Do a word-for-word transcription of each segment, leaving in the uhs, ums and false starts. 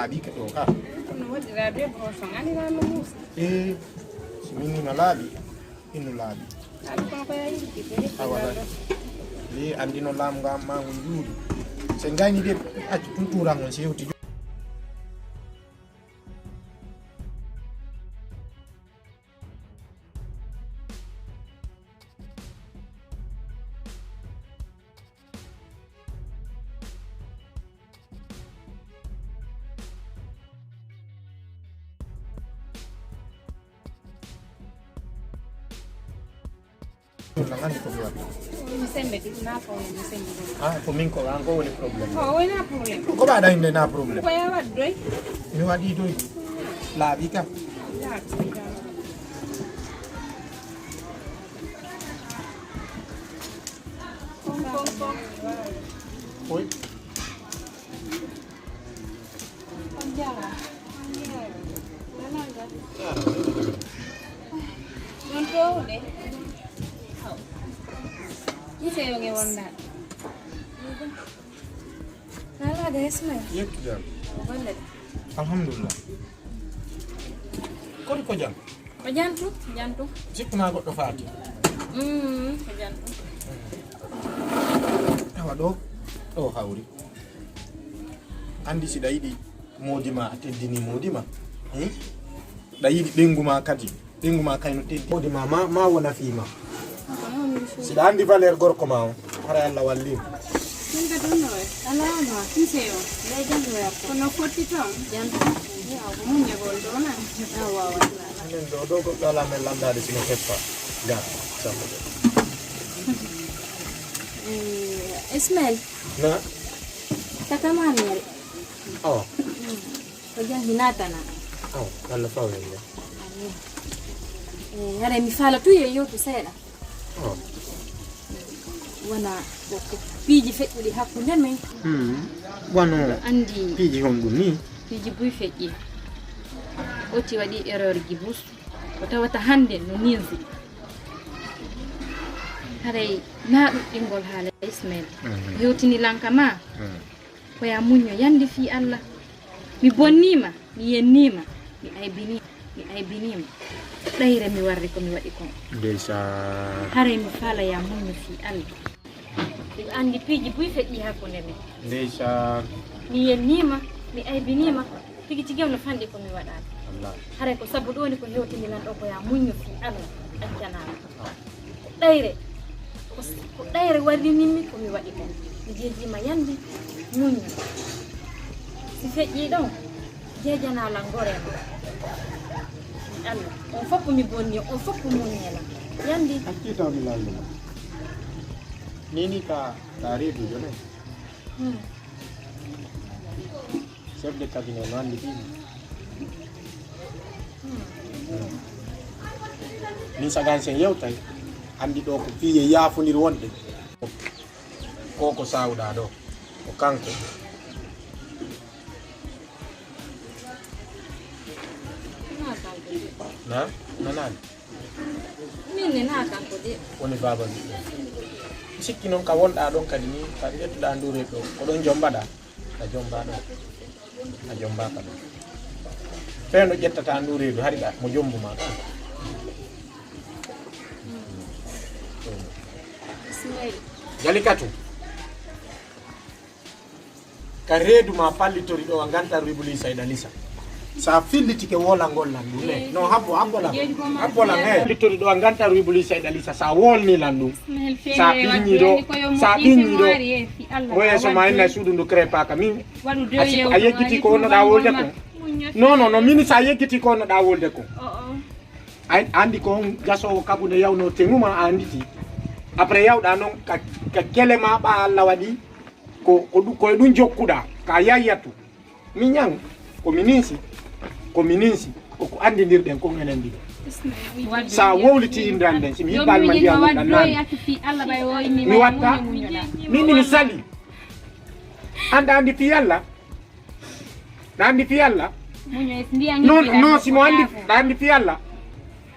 Laaɓi ka ɗo ka. Kono waɗiraa be broson, andiraa no muusi. Eh, si min ni no laaɓi, min no laaɓi. Laaɓi kono ko yaa yiɗi ko heɓi. Awa, laaɓi. Lii andi no laamu nga ma ngu njuuri. Se ngayni de, accu tun tuuran on si hewti. Ɗum nan anndi ko mi waɗi. Mi sembe ɗum na ko mi sembe ɗum. Ah, ko min ko an ko woni problème. Ko wona problème. Ko ɓaɗa hinde na problème. Ko ya waɗ doy. Mi waɗi doy. Laaɓi kam. Laaɓi kam. Kon, kon, kon. Oy. On jaaraama. Nananga. Ɗon toowude. Haw. Ise yo nge wonda. Nanaga Ismail. Yettude am. Golle de. Alhamdulillah. Kodi ko jam? Ko jantu, jantu. Sikku na goɗɗo faati. Mm, ko jantu. Awa ɗo, ɗo hawri. Anndi si ɗa yiɗi moodi ma, a teddini moodi ma. Hmm? Ɗa yiɗi ɓengu ma kadi. Ɓengu ma kay no teddi. Moodi ma, ma, ma wona fii ma. Si ɗa anndi valeur gorko ma on, haray Allah walli ma. Min ka ɗum ɗo, alaa ma, kiseyo, ley janngoyarta. Kono fotti toon, jantu. Yaw, ko muññegol ɗo na. Awa, awa. Minen ɗo, ɗo goɗɗo alaa men lanndaade sino feppa. Ga, sambude. Eh, Ismail. Na? Tata ma mere. Awa. Mm. Ko jam hinatana. Awa, Allah fawen ya. Amin. Eh, haray mi faala tu ye yewtu seeɗa. Oh. Wona ko, ko piiji feƴƴuɗi hakkunde men. Hmm. Wano anndi piiji honɗun ni? Piiji buy feƴƴi. Oti waɗi erreur ji bus. Ko tawata hannde no ninsi. Haray na ɗuɗɗingol haala Ismail. Mhm. Hewtini lanka ma. Mhm. Ko ya muñño yandi fii Allah. Mi bonniima, mi yenniima, mi aybiniima, mi aybiniima. Ɗayre mi warri ko mi waɗi kon. Ndeysaan. Haray mi faala ya muñño fii Allah. Miɗo anndi piiji buy feƴƴi hakkunde men. Ndeysaan. Mi yenniima, mi aybiniima. Tigi tigi on no fanɗi ko mi waɗaani. Wallaahi. Haray ko sabu ɗoo ni ko hewtini lan ɗoo ko ya muñño fii Allah, accanaa mi. Ko ɗayre, ko, ko ɗayre warrinimmi ko mi waɗi kon. Mi jeejiima yandi, muññi. Si feƴƴii ɗon, jeejanaa lan, goree ma. Fii Allah, on fof mi bonni, on fof muññee lan. Yandi. Accii taw mi lalluma. Ni ni ka, ka reeduujo ne. Hmm. Chef de cabinet no anndi fii. Hmm. Min sagan sen yewtay, anndi ɗoo ko fii e yaafondir wonde. Ko ko sawɗaa ɗoo, ko kanko. Na, nanaani. Min ne naa kanko de. Woni baaba ɓiɓɓe. Mi sikki non ka wonɗaa ɗon kadi ni, ka ƴettuɗaa ndu reedu ɗoo, ko ɗon jombaɗaa? A jombaa ɗon. A jombaaka ɗon. Fewndo ƴettataa ndu reedu, hari ɗa, mo jombu maa ɗon. Bismillah. Jalikatu. Ka reedu ma pallitori ɗo a ngantan ribuli sayɗa lisa. Sa fillitike wolangol lan ɗum, eh. No, habbo, habbo lan. Habbo lan, eh. Pallitori ɗo a ngantan ribuli sayɗa lisa. Sa wolni lan ɗum. Sa ɓiññi ɗo, sa ɓiññi ɗo. Mo yeeso ma inna suudu ndu crépaka min. A si-, a yeggiti ko wonnoɗa wolde ko. Non, non, non, min sa yeggiti ko wonnoɗa wolde ko. A andi ko on jasowo kabu nde yawno teŋuma a anditi. Après yawɗa non ka, ka kele ma ɓa Allah waɗi. Ko, ko ɗu-, ko e ɗum jokkuɗaa, ka yayyatu. Mi ñan, ko mi ninsi, ko mi ninsi, ko ko anndindirɗen kon enen ɗiɗo. Sa wowliti innde an nden, si mi hibbal ma ndiyam ɗan naan. Mi watta, min mi sali. Anda andi fi Yalla? Ɗa andi fi Yalla? Non, non, si mo andi, ɗa andi fi Yalla?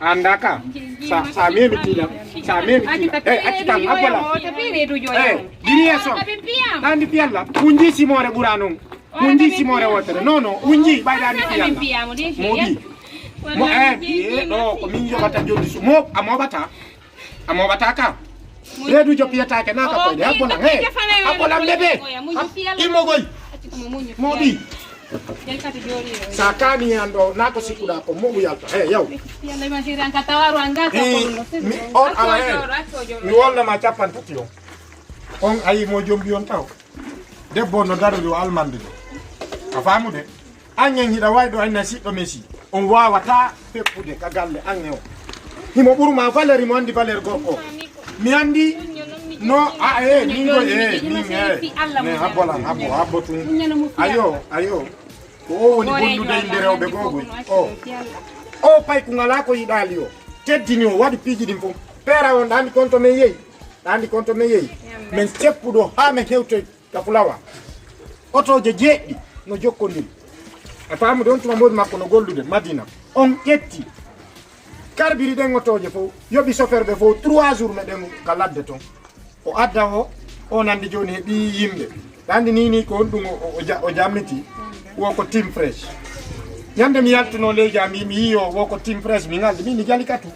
Anda ka? Sa, sa memi tilam, sa memi tilam. Eh, acci tan, abbola. Eh, diriye so. Ɗa andi fi Yalla? Kunji si more ɓura non. Mo njii simoore wootere. Non, non, mo njii ɓayda mi fiyalla. Mo ɓi. Mo, eh, eh, ɗo, ko min yoɓata joddi su-, mo, a moɓata. A moɓata ka. Reedu jo piyataake na ka koyde. Habbo lan, he. Habbo lan bebe. Hab-, imo goy. Mo ɓi. Sa kani an ɗo, na ko sikkuɗa ko, mo yalta. He, yaw. Eh, mi, on awa he. Mi wolna ma cappantati on. On ayi mo jombi on taw. Debbo no darori o almande ɗo. A faamude? Angen hiɗa wayɗo anna siɗɗo Messi. On waawata feppude ka galle ange o. Himo ɓuru ma valeur, himo andi valeur gorko. Mi andi no a e min go e min e. Ne habbolan, habbo, habbo tun. Ayo, ayo. Ko o woni bonnude yimɓe rewɓe goo goy. O. O pay ko ngalaa ko yiɗaali o. Teddini o, waɗi piiji ɗin fof. Peera on ɗaani konto men yehi. Ɗaani konto men yehi. Men ceppuɗo haa men hewtoy ka fulawa. Otooje jeeɗiɗi no jokkondiri. A faamu ɗon tuma mboɗi makko no gollude Madina. On ƴetti karbiri ɗen otooje fof, yoɓi soferɓe fof trois jours meɗen ka ladde ton. O adda o, o nandi jooni he ɓii yimɓe. Ɗa anndi nii nii ko honɗum o, o, o ja-, o jammiti? Wo ko Team Fresh. Ñande mi yaltuno leydi am, mi yii o, wo ko Team Fresh, mi ŋaldi, min mi jali katu.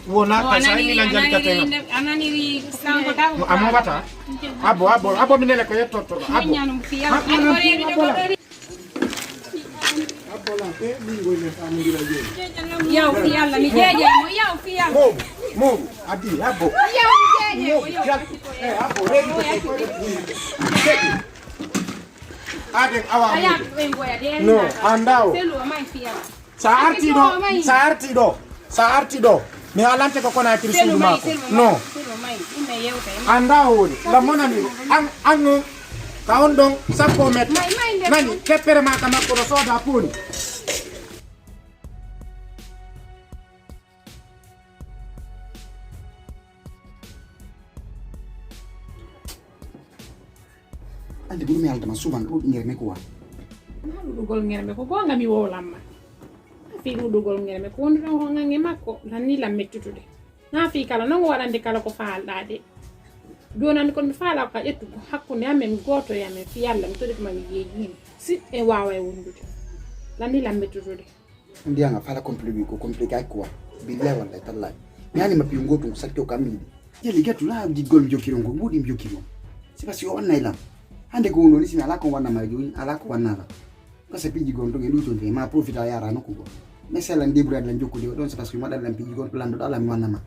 Wo na ka sa ina jali katu. A naniri sanko taw. A mo wata? Abo, abo, abo mi nele ko yettorto. Abo. Ñanum fi yalla. Abo, abo. Yaw fi yalla, mi jeeje mo, yaw fi yalla. Mo, mo, adi, abo. Yaw mi jeeje mo, yaw. Eh, abo, ready to go. Aden awa. Aya, ɓen goya de. No, anda o. Selu o mai fi yalla. Sa arti ɗo, sa arti ɗo, sa arti ɗo, mi haalante ko Conakry suudu maako. No. Anda hoore, la monani an, an non, ka on ɗon sappo mètres. Nani, keppere ma ka makko ɗo sooda pooni. Anndi ko ɗum yaltama souvent ɗuuɗi ŋerme ko wa. Naa ɗuuɗugol ŋerme ko goonga mi wowlamma. Fii ɗuuɗugol ŋerme ko wonduɗon ko ŋaŋŋe makko, lanni lan mettutude. Naa fii kala non o waɗande kala ko faalɗaa de. Jooni anndi kon mi faalaa ko ka ƴettugo hakkunde amen gooto e amen fii Alla mi toɗi ko ma mi yeeyi hino. Si e waawa e wondude. Lanni lan mettutude. Ndiyanga fala compliqué ko compliqué ay quoi. Billahi wallahi tallahi. Mi ani ma piyu ngotu ko sakki o kammi. Jeli gatu la di gol mi jokki ɗon ko buuɗi mi jokki ɗon. C'est parce que o wannay lam. Hande ko wonno ni si mi ala ko wanna ma joni ala ko wanna lam. Ko sa piji gon to e ɗuton de ma profita yara nokku go. Mais c'est la débrouille la jokkude ɗon c'est parce que mi waɗa lam piji gon to lando ɗala mi wanna ma.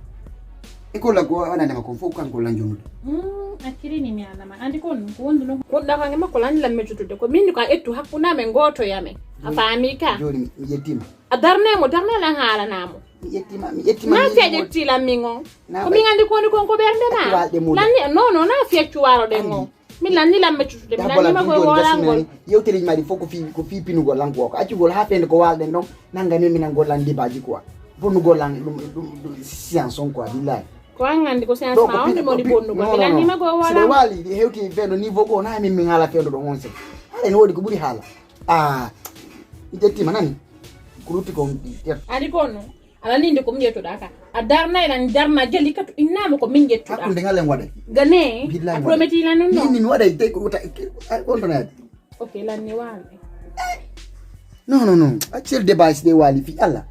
E ko la go waɗande ma kon fof kanko lan jonude. Hmm, a kirini mi ala ma. Andi kon ko wondu non. Ko da ko ngi makko lan lam mettutude ko min ko a ettu hakkunde amen gooto e amen. A faami ka? Joni mi yettima. A darne mo, darne lan haalana mo. Mi ƴettima, mi ƴettima. Na si a ƴetti lan min on. Ko min anndi ko woni kon ko ɓernde ma. Walɗe mo. Lanni, non, non, na feccu waroɗen on. Min lanni lan mettutude, mi lanni ma koye woolangol. Yewtereji maɗi fof ko fi, ko fi pinugol lan ko, ko accugol haa fende ko walɗen ɗon, nangani min an gollan debaaji quoi. Bonnugol lan ɗum, ɗum, ɗum science on quoi, billahi. Ko an anndi ko science ma on ɗum woni bonnugol, mi lanni ma koye woolangol. Waali, ɗi hewti fendo niveau goo, na min min haala fendo ɗon on se. Haɗa ne woodi ko ɓuri haala. Ah, mi ƴettima nani? Ko lutti ko ƴetto. Ani ko non. Ala ni nde ko min ƴettuɗaa ka. A darnay lan darna jeli ka to innama ko min ƴettuɗaa. Hakkunde ngal en waɗay. Gane. Billahi a prometi lan non. Ni mi waɗay de ko wota on to nayade. Ok, lan ni wali. Non, non, non. Accel débat si ɗe wali fi Allah.